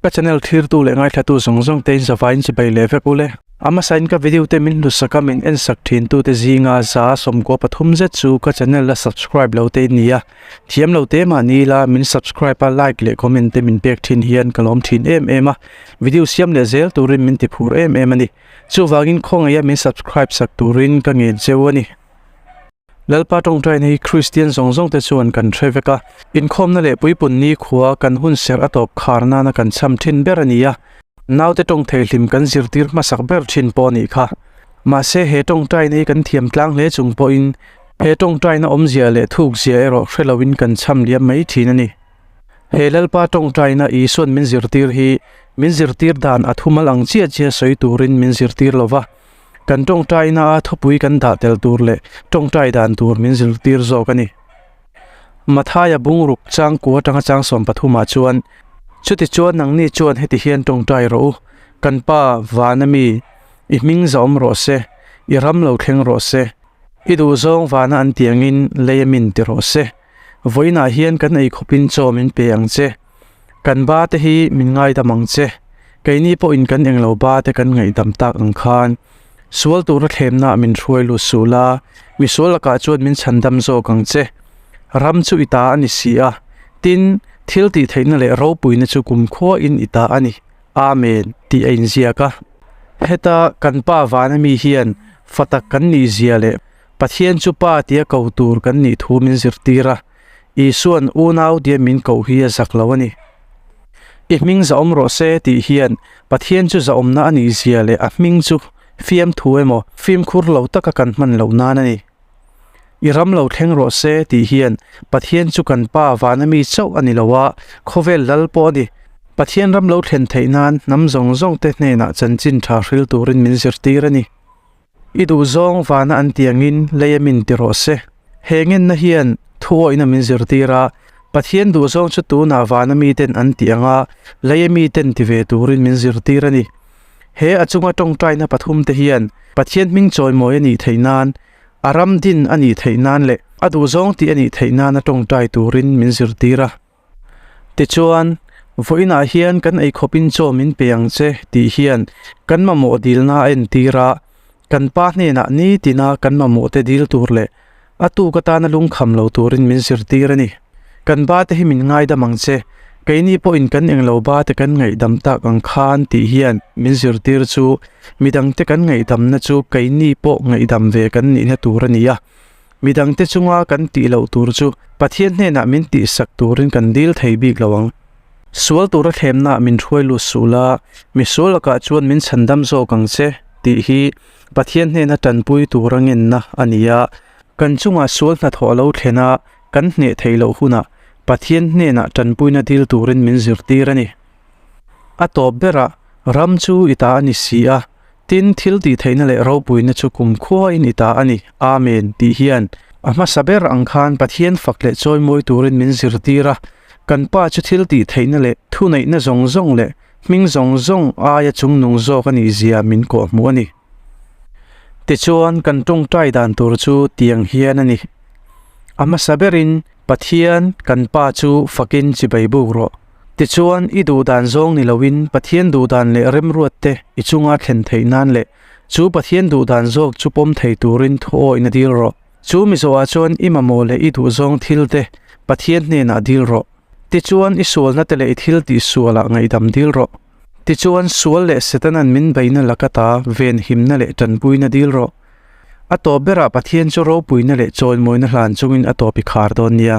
Ka channel thlirtu leh ngaithlatu zawng zawng te in zavaiin chibai leh vek ule. A hmasain ka video te min hlusak a min ensak thin tu te zinga 193 zet chu ka channel la subscribe lo te in ni a. Thiam lo te mah ni ila min subscribe a like leh comment te min pek thin hian ka lawm thin em em a. Video siam leh zel turin min ti phur em em a ni. Chuvangin khawngaih a min subscribe sak turin ka ngen cheu a ni. Lalpa tawngtaina hi Kristian zawng zawng te chuan kan hre vek a, inkhawmna leh puipun nikhua kan hun serh a tawp khar nana kan cham thin ber a ni a, naute tawng theihlim kan zirtir hmasak ber thin pawh a nih kha. Mahse he tawngtaina hi kan thiam tlang hle chung pawhin he tawngtaina awmzia leh thukzia erawh hre loin kan cham liam mai thin a ni. He Lalpa tawngtaina Isuan min zirtir hi min zirtir dan a thumal ang chiah chiah sawi turin min zirtir lova, Kan tawngtaina a thupui kan dah tel tur leh tawngtai dan tur min zirtir zawk a ni. Mathaia bungruk changkua atanga chang 13 ah chuan, Chuti chuan nangni chuan heti hian tawngtai rawh u, Kan Pa, vana mi, i hming zahawm rawh se, i ram lo thleng rawh se, i duhzawng vana an tiangin lei a min ti rawh se. Vawiinah hian kan eikhawpin chaw min pe ang che. Kan ba te hi min ngaidam ang che. Keini pawhin kan englo ba te kan ngaihdam tak ang khan sual tura thlemna min hruai lut suh la, misual lakah chuan min chhandam zawk ang che. Ram chu i ta a ni si a, tin, thil tih theihna leh ropuina chu kumkhuain i ta a ni. Amen, tih a inziak a. Heta kan Pa vana mi hian fa tak kan nih zia leh Pathian chu Pa tia ko tur kan nih thu min zirtir a. Isuan unau tia min koh hi a zak lo a ni. I hming zahawm rawh se tih hian Pathian chu zahawmna a nih zia leh a hming chu fiamthu emaw fimkhur lo taka kan hman loh nan a ni. I ram lo thleng rawh se tih hian Pathian chu kan Pa vana mi chauh a ni lo a, khawvel lal pawh a ni. Pathian ram lo thlen theih nan hnam zawng zawng te hnenah chanchin tha hril turin min zirtir a ni. I duhzawng vana an tiangin lei a min ti rawh se. He ngenna hian thuawihna min zirtir a, Pathian duhzawng chu tunah vana miten an ti ang a, lei a miten ti ve turin min zirtir a ni. He a chunga tawngtaina pathumte hian Pathian hming chawimawi a nih theih nan, a ram din a nih theih nan leh a duhzawng tih a nih theih nana tawngtai turin min zirtir a. Tichuan, vawiinah hian kan eikhawpin chaw min pe ang che tih hian kan mamawh dilna a entir a, kan pa hnenah nitina kan mamawhte dil tur leh a tuk atana lungkham lo turin min zirtir a ni. Kan ba te hi min ngaidam ang che, keini pawhin kan englo ba te kan ngaihdam tak ang khan tih hian min zirtir chu midangte kan ngaihdamna chu keini pawh ngaihdam ve kan nihna tur a ni a. Midangte chunga kan tih loh tur chu Pathian hnenah min tihsak turin kan dil thei bik lo ang. Sual tura thlemnaah min hruai lut suh la, misual lakah chuan min chhandam zawk ang che, tih hi Pathian hnena tanpui tura ngenna a ni a. Kan chungah sual hnathawh a lo thlen a, kan hneh theih loh hunah Pathian hnenah tanpuina dil turin min zirtir a ni. A tawp berah, Ram chu i ta a ni si a, Tin, thil tih theihna leh ropuina chu kumkhuain i ta a ni, Amen, tih hian a hmasa ber ang khan Pathian fak leh chawimawi turin min zirtir a, kan Pa chu thil tih theihna leh thuneihna zawng zawng leh hming zawng zawng aia chungnung zawk a nih zia min kawhhmuh a ni. Tichuan, kan tawngtai dan tur chu tiang hian a ni. A hmasa berin, Pathian, kan Pa chu fakin chibai buk rawh. Tichuan, i duhdan zawng ni loin Pathian duhdan leh remruatte i chunga thlen theih nan leh chu Pathian duhdan zawk chu pawm thei turin thuawihna dil rawh. Chu mizoah chuan i mamawh leh i duhzawng thilte Pathian hnenah dil rawh. Tichuan, i sualnate leh i thil tihsualah ngaihdam dil rawh. Tichuan, sual leh Setanan min beihna lakata venhimna leh tanpuina dil rawh. A tawp berah Pathian chu ropuina leh chawimawina hlan chungin a tawp i khar dawn nia.